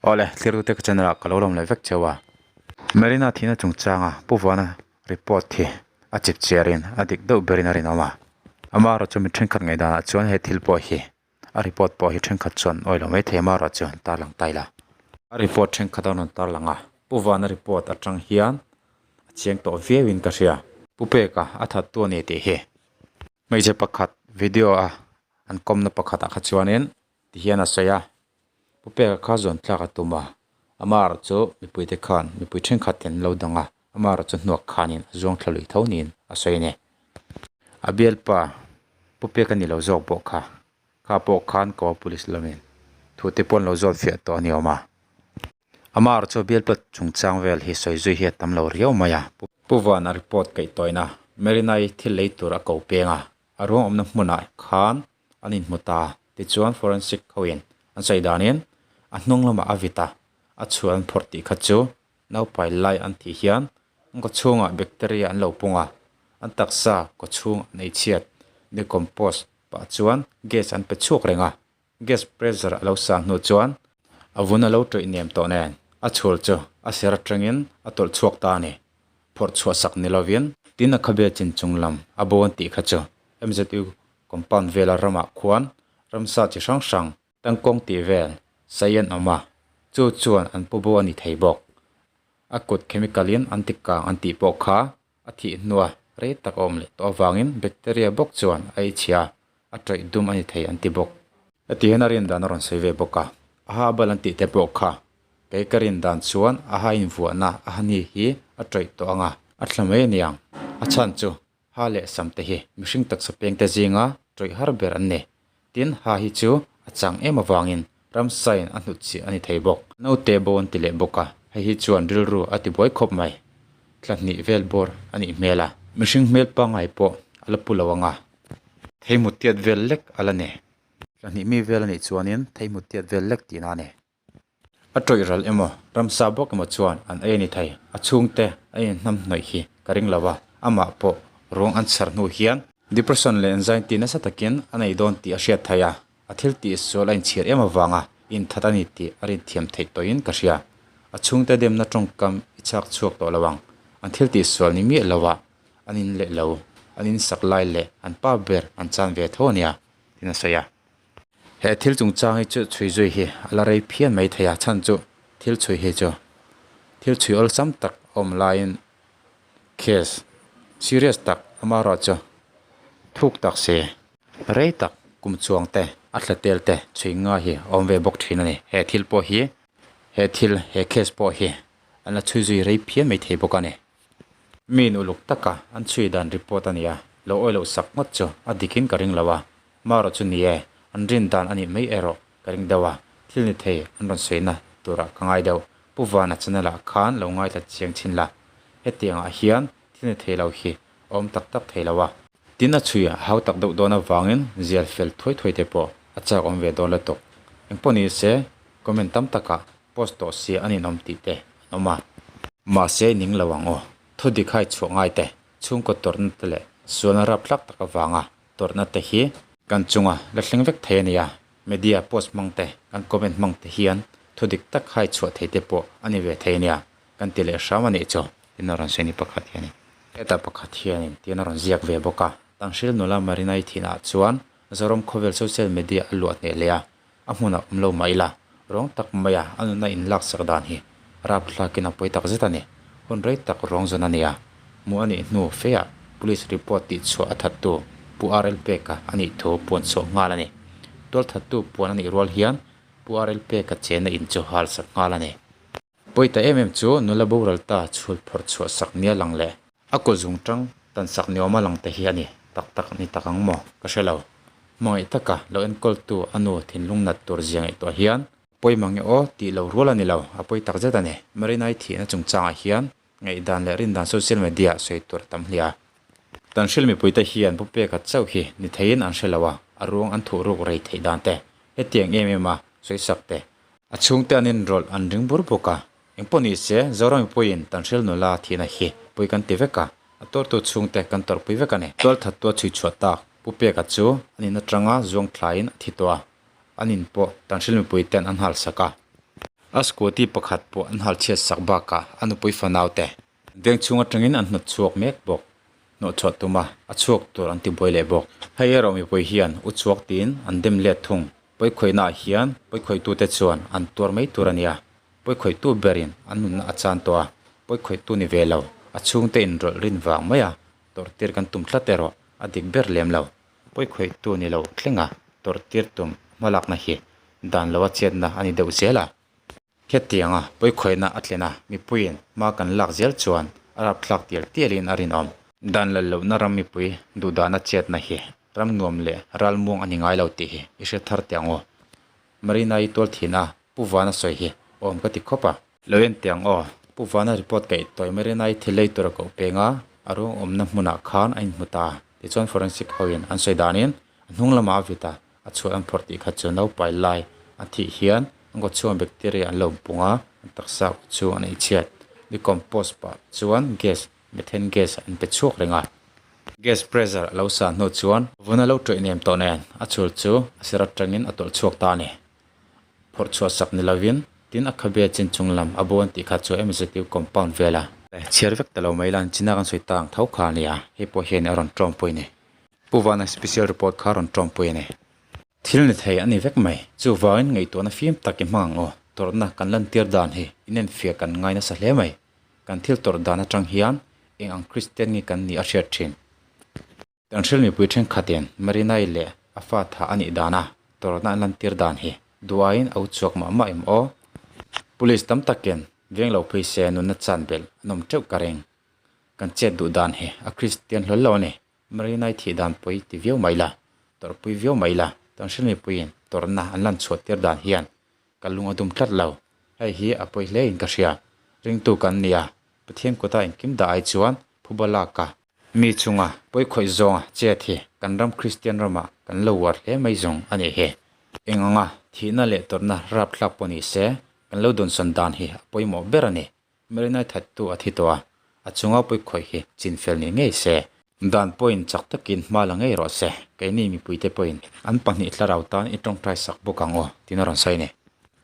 Awle, thlir tute ka channel ah ka lo lawm leh vek cheu a. Marina thihna chungchanga Pu Vuana report hi a chip chiarin a dik deuh berin a rinawm a. Amaherawhchu mi thenkhat ngaihdanah chuan he thil pawh hi a report pawh hi thenkhat chuan awi lo maithei amaherawhchu an tarlang ta ila. A report thenkhat a rawn tarlang a, Pu Vana report atang hian a chiang tawh viauin ka hria. Pu Peka a thattu a ni tih hi hmeichhe pakhat video a an kawmna pakhatah kha chuanin tihian a sawi a, Pu Peka kha zawn tlak a tum a, Amar chu mipuite khan mipui thenkhat in lo dang a, Amar chu hnuak khanin a zuang thla lui tho niin a sawi a ni. A bialpa Pu Peka ni lo zawk pawh kha, kha pawh khan Goa Police lamin thu te pawh an lo zawt fiah tawh a ni awm a. Amar chu bialpa chungchang vel hi sawi zui hi a tam lo riau mai a. Pu Vana report kaih tawina Marina-i thil lei tur a ko peng a, a ruang awmna hmunah khan an inhmu ta. Tichuan forensic hoin an sawi danin a hnung lamah a vit a, a chhuah an phawrh tih kha chu naupai lai an tih hian an kaw chhungah bacteria an lo pung a, an taksa kaw chhung an ei chhiat decompose pah chuan gas an pe chhuak reng a, gas pressure a lo sang hnu chuan a vun a lo tawih nem tawh nen a chhul chu a ser atangin a tawlh chhuak ta a ni. Phawrh chhuah sak ni lovin tin a khabe chin chung lam a bo an tih kha chu MZU Compound vela ramah khuan ramsa chi hrang hrang tangkawng tih vel sai an awm a, chu chuan an pu bo a ni thei bawk. A kut chemical in an ti kang an tih pawh kha a thih hnua rei tak a awm leh tawh avangin bacteria bawk chuan a ei chhia a, a tawih dum a ni thei an ti bawk. Heti hian a rin dan a rawn sawi ve bawk a, a ha bal an tih te pawh kha kei ka rin dan chuan a ha invuahna a ha ni hi a tawih tawh ang a, a thla mai a niang. A chhan chu Ha leh sam te hi mihring taksa peng te zinga tawih har ber an ni. Tin, ha hi chu a chang em avangin ramsain a hnut chih a ni thei bawk. Naute bo an ti leh bawk a, hei hi chuan rilru a ti buai khawp mai. Thla hnih vel bawr a nih hmel a. Mihring hmel pangngai pawh a la pu lo ang a. Theihmut tiat vel lek a la ni. Thla hnih mi vel a nih chuanin theihmut tiat vel lek tihna a ni. A tawih ral emaw, ramsa bawk emaw chuan an ei a ni thei. A chhungte a inhnam hnawih hi ka ring lo a, amah pawh ruang an chhar hnu hian depression leh anxiety nasa takin a nei dawn tih a hriat thei a, a thil tih sual a inchhir em avanga inthat a ni tih a rinthiam theih tawhin ka hria. A chhungte demna tawngkam i chhak chhuak tawh lo ang. An thil tih sual ni miah lo a, an in leh lo, an insak lai leh an pa ber an chan ve tho a nia, tiin a sawi a. He thil chungchang hi chu chhui zui hi a la rei phian mai thei a, chhan chu thil chhui hi chu thil chhui awlsam tak a awm laiin case serious tak amaherawh chu thuk tak si rei tak kum chuang te a thla tel te chhui nga hi a awm ve bawk thin a ni. He thil pawh hi he thil he case pawh hi an la chhui zui rei phian mai thei bawk a ni. Mi in uluk taka an chhui dan report a ni a, lo awih loh sak ngawt chu a dikin ka ring lo a, Marawh chu ni e, an rin dan a nih mai erawh ka ring deuh a, thil ni thei an rawn sawina turah ka ngai deuh. Pu Vana channel ah khan lo ngaithla chiang chhin la, hetiang ah hian thil ni thei lo hi a awm tak tak thei lo a. Tin a chhui a hau tak deuh dawn avangin zial fel thuai thuai te pawh a chak awm ve dawn lutuk. Engpawh ni se comment tam takah post tawh si an inawm tih te an awm a. Mahse ning lo ang aw, thudik hai chhuah ngai te, chhungkaw tawrhna te leh sualna rapthlak tak avanga Tawrhna te hi kan chunga la thleng vek thei a nia, media post hmang te, kan comment hmang te hian thu dik tak hai chhuah thei te pawh a ni ve thei a nia, kan ti leh hram a nih chu, tin a rawn sawi ni pakhat hian in. Hetah pakhat hianin tin a rawn ziak ve bawk a, Tanhril nula Marinai thinah chuan Zoram khawvel social media a luah hneh hle a, a hmunah awm lo mah ila, ruang tak maia a nuna inlaksak dan hi rapthlakin a pawi tak zet a ni. Hun rei tak ruang zawn a ni a, hmuh a nih hnu feah police report tih chhuah a thattu Pu RL Peka a nih thu puan chhuah nghal a ni. Tual thattu puan a nih rual hian Pu RL Peka chenna in chu hal sak nghal a ni. Pawi ta em em chu nula boral ta chhul phawrh chhuah sak nia lang leh a kut zung tang tan sak ni awma lang te hi a ni tak tak ni tak ang maw ka hre lo. Hmangaih taka lo enkawl tu a nu thinlung nat tur zia ngaihtuah hian pawi mang e aw tih lo rual a ni lo, a pawi tak zet a ni. Marinai thihna chungchangah hian ngaihdan leh rindan social media ah sawi tur a tam hliah a. Tan hrilh mipuite hian pu peka chauh hi ni theiin an hre lo a, a ruang an thuh ruk rei theih dan te hetiang em em a sawi sak te A chhungte an inrawlh an ring bur bawk a, engpawh ni se Zoram mipuiin Tanhril nula thihna hi pui kan ti vek a, a tuartu chhungte kan tawrhpui vek a ni. Tualthattu a chhui chhuah tak Pu Peka chu an in atanga zuang thlaiin a thi tawh a, an in pawh Tanhril mipuiten an halsak a. A scooty pakhat pawh an hal chhiat sak bakah a nupui fanau te veng chhung atangin an hnawt chhuak mek bawk. Hnawh chhuah tuma a chhuak tur an ti buai leh bawk. Hei erawh mipui hian u chhuak tiin an dem let thung. Pawikhawihnaah hian pawikhawitute chuan an tuar mai tur a nia. Pawikhawihtu berin an nunna a chan tawh a, pawikhawihtu ni ve lo, a chhungte inrawlh rin vang maia tawrhtir kan tum tlat erawh a dik ber lem lo. Pawikhawihtu ni lo thlenga tawrhtir tum hmalakna hi dan loa chetna a ni deuh zel a. Hetianga pawikhawihna a thlen a, mipuiin hma kan lak zel chuan a rapthlak tial tialin a rinawm. Dan lal lohna ram mipui duhdahna chetna hi ram nuam leh ral muang a ni ngai lo tih hi i hre thar teh ang aw. Marina-i tual thin a, Pu Vana sawi hi awm ka ti khawp a. Lo en teh ang aw. Pu Vana report kaih tawi Marina-i thil lei tur a koh peng a, a ruang awmna hmunah khan a inhmu ta. Tichuan forensic hoin an sawi danin a hnung lamah a vit a, a chhuat an phawrh tih kha chu naupai lai a thih hian an kaw chhunga bacteria an lo pung a, an taksa kaw chu an ei chhiat. Decompose pah chuan gas, methane gas an pe chhuak reng a. Gas pressure a lo sa hnu chuan vun a lo tawih nem tawh nen a chhul chu a sir atangin a tawlh chhuak ta a ni. Phawrh chhuah sak ni lovin tin a khabe chin chung lam a bawn tih kha chu MZU compound vela. Chhiar vek ta lo mai lan china kan sawi ta ang tho kha a nia, hei pawh hian a rawn tawngpui a ni. Pu Vana special report kha rawn tawngpui a ni. Thil ni thei a ni vek mai. Chuvangin ngaihtuahna fim tak i hmang ang aw. Tawrhna kan lantir dan hi inenfiah kan ngai nasa hle mai. Kan thil tawrh dan atang hian eng ang Kristian nge kan nih a hriat thin. Kan hrilh mipui thenkhatin Marinai leh a fa tha a nih dana tawrhna an lantir dan hi duaiin a u chhuak mah mah em aw. Police tam takin veng lo phei se nunna chan belh an awm teuh ka ring. Kan chet duh dan hi a Kristian hlawl lo a ni. Marinai thih dan pawi ti viau mai la, tawrhpui viau mai la, kan hrilh mipuiin tawrhna an lan chhuah tir dan hian ka lung a dum tlat lo. Hei hi a pawi hle in ka hria. Ringtu kan nia, Pathian kutah engkim dah ai chuan phuba lak a. Mi chunga pawi khawih zawnga chet hi kan ram Kristian ramah kan lo uar hle mai zawng a nih hi. Eng anga thihna leh tawrhna rapthlak pawh ni se, kan lo dawnsawn dan hi a pawimawh ber a ni. Marinai thattu a thi tawh a, a chunga pawi khawih hi chin fel ni ngei se. Dan pawhin chak takin hma la ngei rawh se, keini mipuite pawhin an pahnih thlarau tan i tawngtai sak bawk ang aw, tiin a rawn sawi a ni.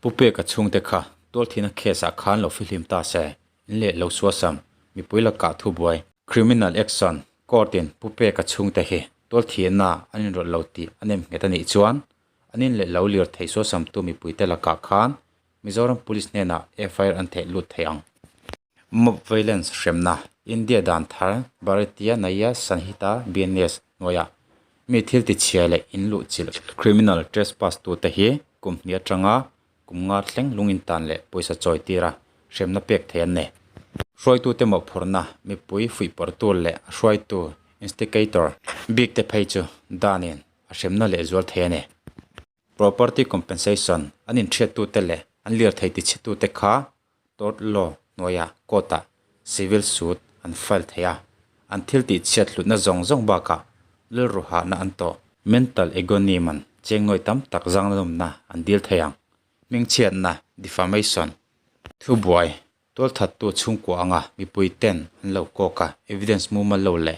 Pu Peka chhungte kha tualthihna case ah khan lo fihlim ta se, in leh lo suasam, mipui lakah thubuai, criminal action, court in Pu Peka chhungte hi tualthihna an inrawlh lo tih a nem nghet a nih chuan an in leh lo lir thei suasamtu mipuite lakah khan Mizoram Police hnenah FIR an theih lut thei ang. Mob Violence hremna, India dan thar Bharatiya Nyaya Sanhita, BNS, hnuaiah mi thil tichhia leh in luh chilh, criminal trespass tute hi kum hnih atanga kum nga thleng lung intan leh pawisa chawi tira hremna pek thei an nei. Hruaitute mawhphurhna, mipui fuihpawrhtu leh a hruaitu, instigator, bikte phei chu danin a hremna lehzual thei a ni. Property compensation an inthiattute leh an lirthei tichhetute kha tort law hnuaiah court-ah civil suit an file thei a, an thil tihchhiat hlutna zawng zawng bakah rilruhahna an tawh. Mental agony man cheng nawi tam tak zanglawmna an dil thei ang. Hmingchhiatna, defamation, thubuai Tualthattu chhungkua anga mipui ten an lo kawk a, evidence mumal lo leh.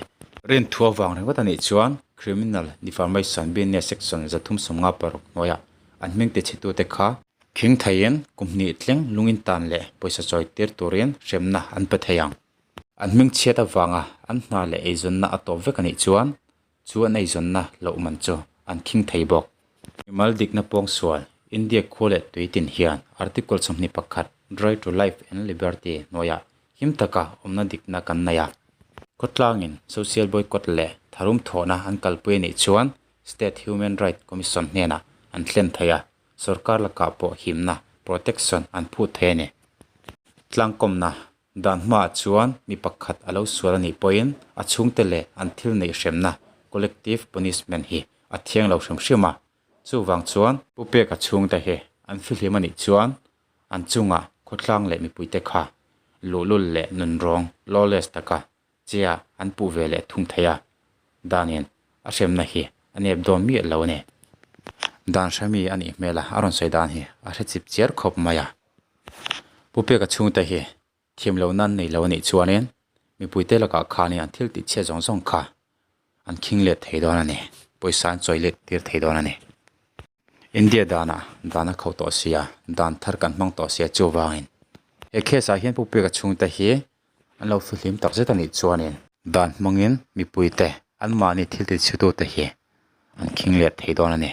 Rinthu avang ringawt a nih chuan Criminal Defamation BNS Section 356 hnuaiah an hming tichhetute kha khing theiin kum hnih thleng lungin tan leh pawisa chawi tir turin hremna an pe thei ang. An hming chhiat avanga an hna leh eizawnna a tawp vek a nih chuan Chu an eizawnna loh man chu an khing thei bawk. Mimal dikna pawngsual, India khua leh tui tin hian Article 21, Right to Life and Liberty, hnuaiah him taka awmna dikna kan nei a. Khawtlangin social boycott leh tharum thawhna an kalpui a nih chuan State Human Right Commission hnenah an thlen thei a, sorkar lakah pawh himna, protection, an phut thei a ni. Tlangkawmna Dan hmaah chuan mi pakhat a lo sual a nih pawhin a chhungte leh an thil neih hremna, collective punishment, hi a thiang lo hrim hrim a. Chuvang chuan Pu Peka chhungte hi an fihlim a nih chuan an chungah khawtlang leh mipuite kha luhlul leh nunrawng, lawless, taka chia an puh ve leh thung thei a. Danin a hremna hi a nep dawn miah lo a ni. Dan hremi a nih hmel a, a rawn sawi dan hi a hre chip chiar khawp mai a. Pu Peka chhungte hi thiam lo nan nei lo a nih chuanin mipuite lakah khanin an thil tih chhiat zawng zawng kha an khing let thei dawn a ni, pawisa an chawi let tir thei dawn a ni. India danah dan a kho tawh sia, dan thar kan hmang tawh sia chuvangin he case ah hian Pu Peka chhungte hi an lo fihlim tak zet a nih chuanin dan hmangin mipuite anmahni thil ti chhutute hi an khing let thei dawn a ni.